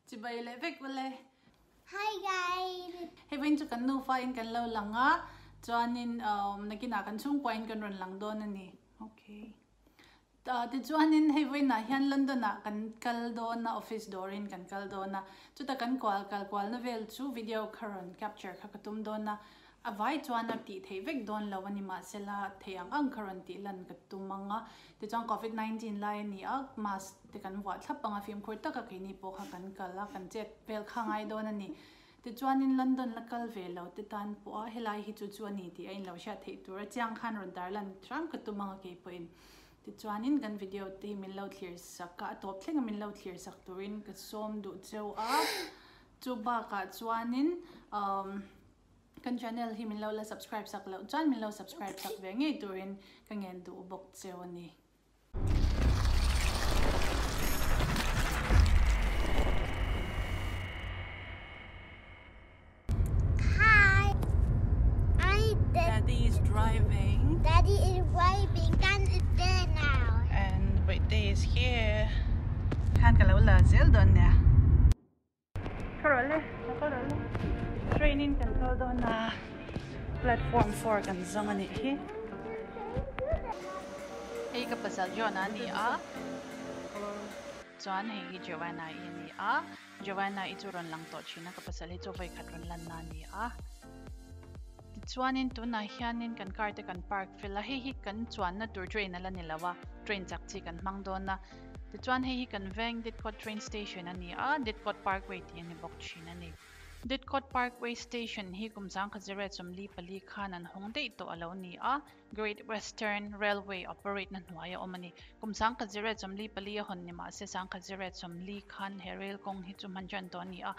Chibai leh vek ule. Hi guys. Hei vawiin chu kan nufa in kan lo lang a, chuanin nakinah kan chhungkua in kan rawn lang dawn a ni. Okay. Tichuanin hei vawiinah hian London ah kan kal dawn a, office dawrin kan kal dawn a, chuta kan kual kal kualna vel chu video kha rawn capture kha ka tum dawn a, A vai chuan a tih theih vek dawn lo a ni mahsela theih ang ang kha rawn tih lan ka tum ang a. Tichuan Covid 19 lai a ni a, mask te kan vuah thlap ang a, fimkhur taka keini pawh kha kan kal a, kan chet vel kha ngai dawn a ni. Tichuanin London la kal ve lo te tan pawh a helai hi chu chu a ni tih a inlo hriat theih tur a chiang khan rawn tar lan hram ka tum ang a keipawhin. Tichuanin kan video te hi min lo thlir sak a, a tawp thleng a min lo thlir sak turin ka sawm duh cheu a. Chu bakah chuanin umm. Kan channel hi min lo la subscribe sak loh chuan min lo subscribe sak ve ngei turin ka ngen duh bawk cheu a ni. Hi, I Daddy is driving. Daddy is driving. Kan is there now. And Bawihtei is here. Khan ka lo la zel dawn nia. Ka rawh le, ka rawh le. Train in kan kal dawn a, platform 4 kan zawng a nih hi. Hei ka pasal John a ni a, chuan hei hi Joanna i a ni a, Joanna i chu rawn lang tawh thin a, ka pasal hi chu vawi khat rawn lan na a ni a. Tichuanin tunah hianin kan car te kan park fel a, hei hi kan chuanna tur train a la ni lo a, train chak chi kan hmang dawn a. Tichuan hei hi kan veng Didcot train station a ni a, Didcot Parkway tih a ni bawk thin a ni. Didcot Parkway station hi kum 1944 khan an hawng daih tawh a lo ni a, Great Western Railway operate na hnuai a awm a ni. Kum 1944 a hawn ni mahse 1940 khan he rail kawng hi chu hman tan tawh a ni a.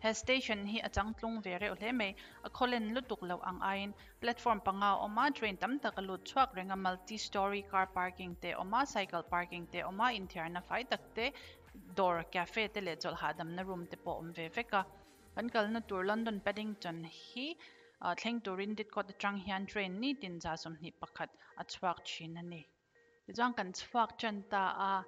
He station hi a changtlung ve reuh hle mai. A khawlen lutuk loh ang aiin platform panga a awm a, train tam tak a lut chhuak reng a, multi storey car parking te a awm a, cycle parking te a awm a, inthiarna fai tak te, dawr, cafe te leh chawlh hahdamna room te pawh a awm ve vek a. Kan kalna tur London Paddington hi thleng turin Didcot atang hian train nitin 21 a chhuak thin a ni. Tichuan kan chhuak tan ta a,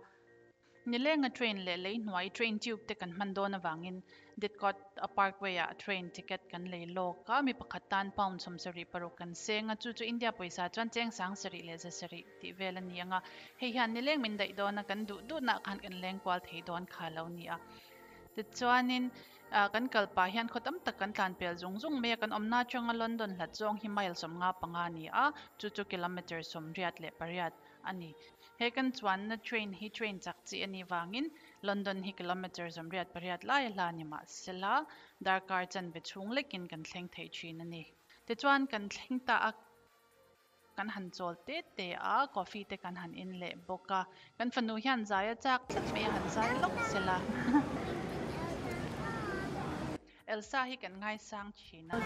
nilenga train leh lei hnuai train tube te kan hman dawn avangin Didcot Parkway ah train ticket kan lei lawk a, mi pakhat tan pound 76 kan seng a, chu chu India pawisa chuan cheng 77 tih vel a ni ang a, hei hian nileng min daih dawn a, kan duh duhna ah khan kan leng kual thei dawn kha lo ni a. Tichuanin kan kal pah hian khaw tam tak kan tlan pel zung zung mai a, kan awmna atanga London hlat zawng hi mile 55 a ni a, chu chu kilometre 88 a ni. He kan chuanna train hi train chak chi a nih vangin London hi kilometre 88 lai a hla ni mahsela darkar chanve chhung lekin kan thleng thei thin a ni. Tichuan kan thleng ta a. Kan han chawl te te a, coffee te kan han in leh bawk a. Kan fanu hian zai a chak tlat mai a, han zai lawk sel a. Elsa hi kan ngaisang thin a.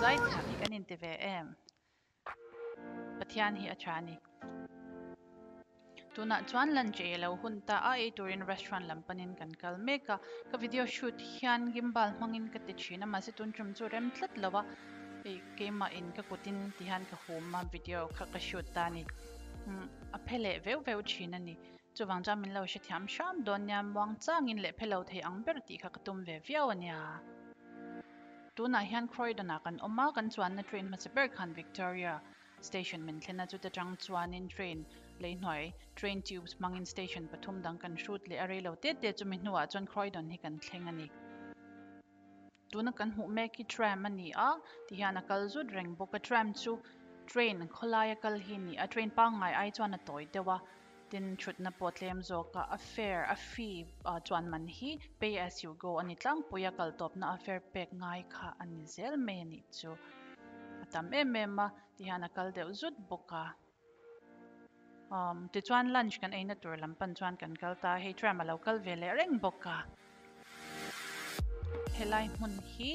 Zaithiam hi kan inti ve em? Pathian hi a tha a ni. Tunah chuan lunch ei a lo hun ta a, ei turin restaurant lam panin kan kal mek a. Ka video shoot hian gimbal hmangin ka ti thin a, mahse tun tum chu rem tlat lo a, hei keimah in ka kutin ti hian ka hum a, video kha ka shoot ta a ni. A phe leh veuh veuh thin a ni. Chuvang chuan min lo hrethiam hram dawn nia, muang changin leh phe lo thei ang ber tih kha ka tum ve viau a nia. Tunah hian Croydon ah kan awm a, kan chuanna train hmasa ber khan Victoria station min thlen a, chuta tang chuanin train lei hnuai train tubes hmangin station pathum dang kan hrut leh a, rei lo te te chumi hnuah chuan Croydon hi kan thleng a ni. Tuna kan hmuh mek hi tram a ni a, tihian a kal zut reng bawk a, tram chu train khawlaia kal hi a ni a, train pangngai ai chuan a tawi deuh a. Tin thutna pawh tlem zawk a a fare a fee ah chuan man hi pay as you go a ni tlangpui a kal tawpna a fare pek ngai kha a ni zel mai a nih chu. A tam em em a tihian a kal deuh zut bawk a. Umm tichuan lunch kan eina tur lam pan chuan kan kal ta a, hei tram a lo kal ve leh reng bawk a. Helai hmun hi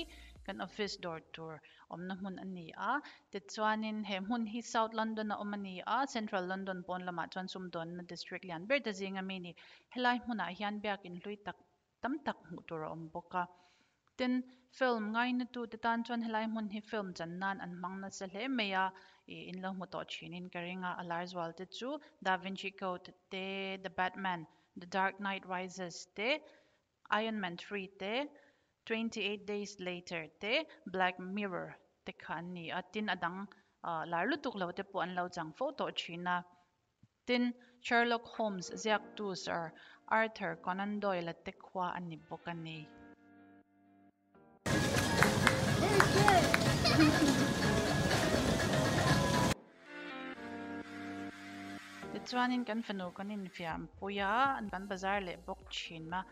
kan office dawr tur awmna hmun a ni a, tichuanin he hmun hi South London a awm a ni a, Central London pawn lamah chuan sumdawnna district lian ber te zinga mi a ni. Helai hmunah hian biakin hlui tak tam tak hmuh tur a awm bawk a. Tin, film ngainatu te tan chuan helai hmun hi film chan nan an hmang nasa hle mai a, ih in lo hmu tawh thinin ka ring a, a lar zual te chu Da Vinci Code te, The Batman, The Dark Knight Rises te, Iron Man 3 te, 28 Days Later te, Black Mirror te kha an ni a, tin a dang lar lutuk lo te pawh an lo chang fo tawh thin a. Tin, Sherlock Holmes ziaktu Sir Arthur Conan Doyle-a te khua a ni bawk a ni. Tichuanin kan fanu kan infiampui a, kan bazar leh bawk thin a.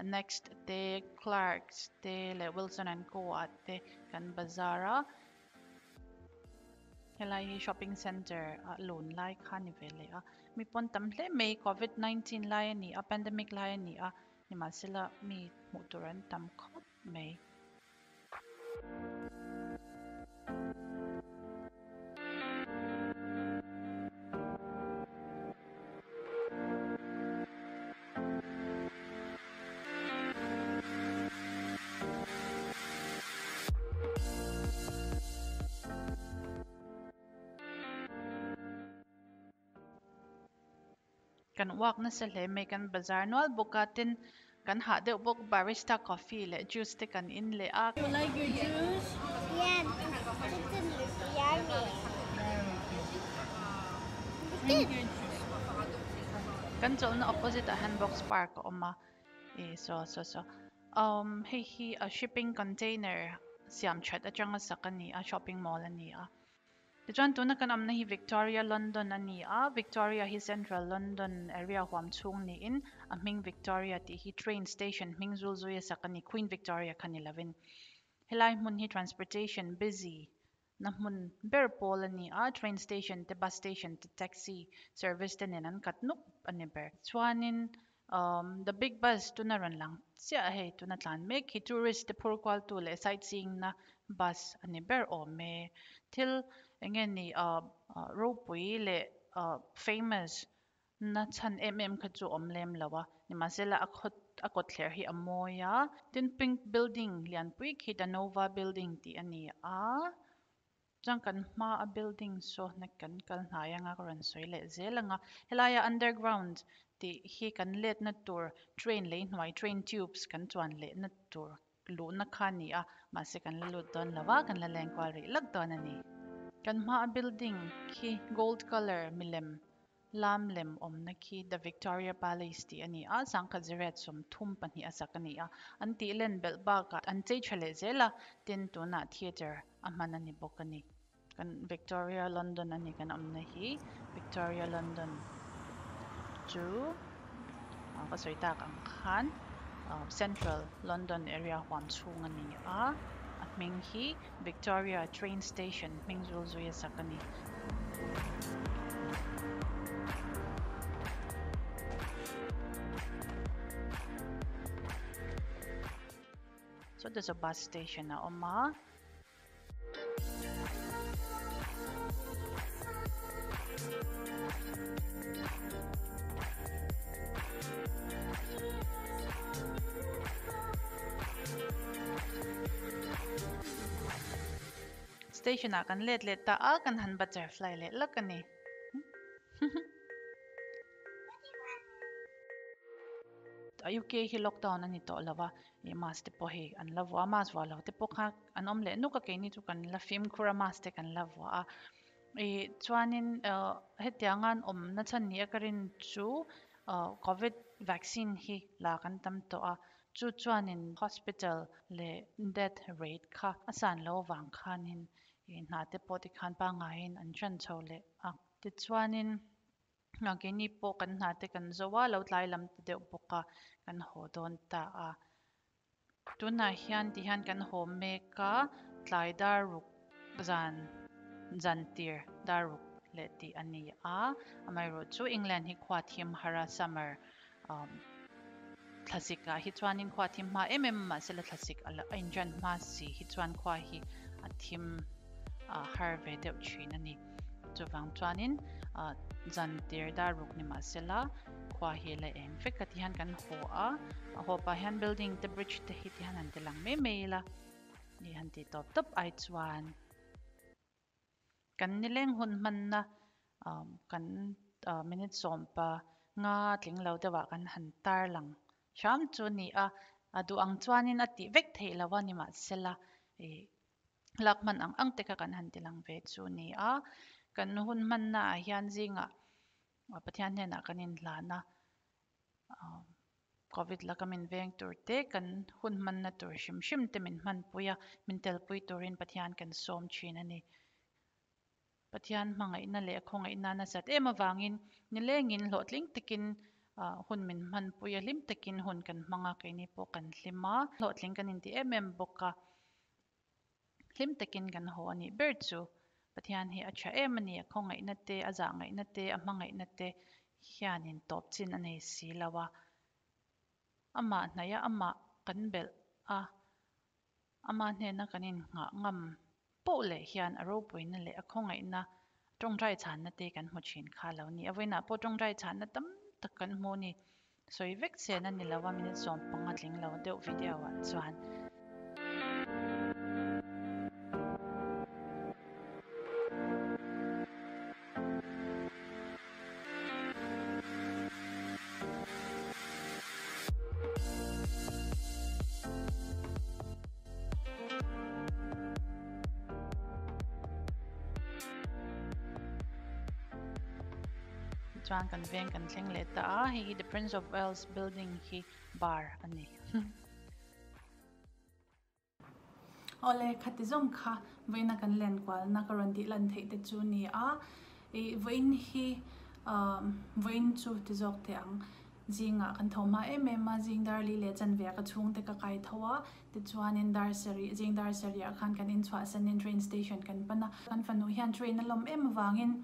Next te, Clarks te leh Wilson and Co ah te kan bazar a. Helai hi shopping center a lun lai kha a ni ve leh a. Mi pawn tam hle mai covid 19 lai a ni a, pandemic lai a ni a, nimahsela mi hmuh tur an tam khawp mai. Kan uak nasa hle mai kan bazar nual bawk a tin kan hah deuh bawk barista coffee leh juice te kan in leh a. You like your juice? Yeah, it's yummy. Drink your juice. Kan chawlhna opposite ah hian box park a awm a ih saw saw saw umm hei hi a shipping container siam that atanga sak a ni a shopping mall a ni a. Tichuan tuna kan awmna hi Victoria London a ni a, Victoria hi Central London area huam chhung niin a hming Victoria tih hi train station hming zul zui a sak a ni, Queen Victoria kha ni lovin. Helai hmun hi transportation busy na hmun ber pawl a ni a, train station te bus station te taxi service te nen an kat nuk a ni ber. Chuanin umm the big bus tuna rawn lang chiah hei tuna tlan mek hi tourist te phur kual tu leh sightseeing na bus a ni ber awm e. Thil eng nge ni ah ropui leh ah famous na chhan em em kha chu awm lem lo a nimahsela a khaw a kawtthler hi a mawi a tin pink building lianpui khi the nova building tih a ni a. Chuan kan hma a building saw na kan kal hnai anga ka rawn sawi leh zel ang a, helaia underground tih hi kan letna tur train lei hnuai train tubes kan chuan lehna tur luhna kha a ni a, mahse kan la lut dawn lo a, kan la leng kual rih lak dawn a ni. Kan hma a building khi gold colour milem Lam lem awmna khi The Victoria Palace tih a ni a, sangkhat ziriat 32 a sak a ni a. An tih len belh bakah an chei tha leh zel a, tin tunah theatre a hman a ni bawk a ni. Kan Victoria London a ni kan awmna hi, Victoria London chu ka sawi tak ang khan Central London area huam chhung a ni a, a hming hi Victoria Train Station hming zul zui a sak a ni. Sawta chu bus station a awm a. Station ah kan let leh ta a, kan han butterfly leh lak a ni. A UK hi lockdown a ni tawh lo va, ih mask te pawh hei an la vuah a, mask vuah lo te pawh kha an awm leh nuk a, keini chu kan la fimkhur a mask te kan la vuah a. Ih chuanin hetianga an awm na chhan ni a ka rin chu covid vaccine hi la kan tam tawh a. Chu chuanin hospital leh death rate kha a san loh avang khanin ih hna te pawh tikhan pangaiin an ṭan chho leh a. Tichuanin keini pawh kan hna te kan zo a, lo tlai lam ta deuh bawk a, kan haw dawn ta a. Tunah hian tihian kan haw mek a, tlai dar ruk zan zan tir dar ruk leh tih a ni a. Amaherawhchu chu England hi khua thim har a, summer Thlasik ah hi chuanin khua a thim hma em em a mahsela thlasik a a inṭan hma si hi chuan khua hi a thim har ve deuh ṭhin a ni. Chuvang chuanin zan tir dar ruk ni mahsela khua hi la eng vek a ti hian kan haw a, a haw pah hian building te bridge te hi ti hian han ti lang mai mai ila ni han tih tawp tawp ai chuan. Kan nileng hun hmanna kan minute sawmpa nga tling lo deuhah kan han tar lang hram chu a ni a, a duh ang chuanin a tih vek theih lo a ni mahsela ih lak hman ang ang te kha kan han ti lang ve chu a ni a, kan hun hmanna ah hian zingah Pathian hnenah kan inhlan a. Covid laka min veng tur te, kan hun hmanna tur hrim hrim te min hmanpui a, min telpui turin Pathian kan sawm thin a ni. Pathian hmangaihna leh khawngaihna nasat em avangin nilengin hlawhtling takin hun min hmanpui a, hlim takin hun kan hmang a, keini pawh kan hlim a, hlawhtling kan inti em em bawk a. Hlim takin kan haw a nih ber chu Pathian hi a tha em a ni, a khawngaihna te, a zahngaihna te, a hmangaihna te hianin tawp chin a nei si lo a. Amah hnaih a, amah kan belh a, ama hnena kan innghah ngam poh leh hian a ropuina leh a khawngaihna tawngtai chhanna te kan hmu thin kha lo ni. A vawiinah pawh tawngtai chhanna tam tak kan hmu a ni. Sawi vek chen a ni lo a, minute 15 tling lo deuh video ah chuan. Chuan kan veng kan thleng leh ta a, hei hi The Prince of Wales building hi bar a ni. Awle, khati zawng kha vawiina kan len kualna ka rawn tih lan theih te chu ni a, ih vawiin hi vawiin chu ti zawk teh ang. Zingah kan tho hma em em a, zing dar li leh chanve ah ka chhungte ka kai tho a, tichuanin dar sarih, zing dar sarih ah khan kan inchhuahsanin train station kan pan a, kan fanu hian train a lawm em avangin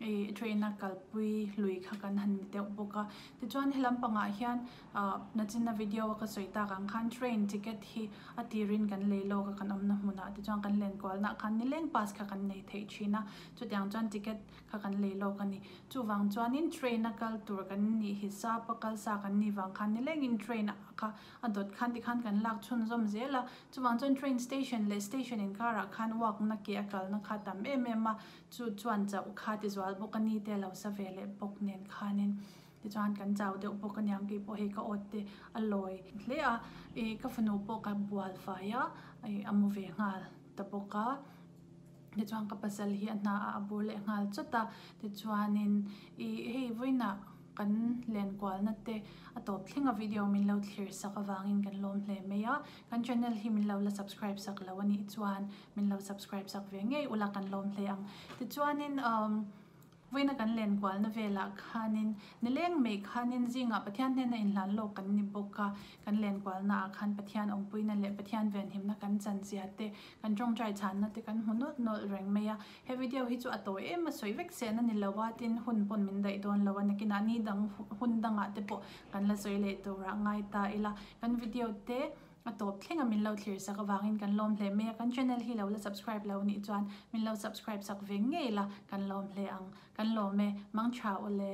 ih train a kalpui lui kha kan han ni deuh bawk a, tichuan helam pangah hian ah nachina video a ka sawi tak ang khan train ticket hi a tirin kan lei lawk a kan awmna hmunah tichuan kan lenkualna ah khan nileng pass kha kan nei theih thin a, chutiang chuan ticket kha kan lei lawk a ni. Chuvang chuanin train a kal tur kan nih hi sap a kal sa kan nih vang khan nilengin train a kha a dawt khan tikhan kan lak chhunzawm zel a. Chuvang chuan train station leh station inkarah khan walk na ke a kalna kha tam em em a, chu chuan chauh kha ti zual bawk a ni te a lo sa ve leh bawk nen khanin tichuan kan chau deuh bawk a niang keipawh hei ka awt te a lawi hle a. Ih ka fanu pawh ka bual fai a, ih a mu ve nghal ta bawk a. Tichuan ka pasal hi a hna ah a bur leh nghal chawt a, tichuanin ih hei vawiinah kan lenkualna te a tawp thleng a video min lo thlir sak avangin kan lawm hle mai a, kan channel hi min lo la subscribe sak lo a nih chuan min lo subscribe sak ve ngei ula kan lawm hle ang. Tichuanin umm. Vawiina kan lenkualna velah khanin nileng mai khanin zingah Pathian hnena inhlan lawk kan ni bawk a, kan lenkualna ah khan Pathian awmpuina leh Pathian venhimna kan chanzia te, kan tawngtai chhanna te kan hmu nawlh nawlh reng mai a. He video hi chu a tawi em a sawi vek sehna ni lo a, tin hun pawn min daih dawn lo a, nakinah ni dang hun dangah te pawh kan la sawi leh turah ngai ta ila. Kan video te. A tawp thleng a min lo thlir sak avangin kan lawm hle mai a, kan channel hi lo la subscribe lo nih chuan min lo subscribe sak ve ngei la kan lawm hle ang. Kan lawm e, mang tha ule.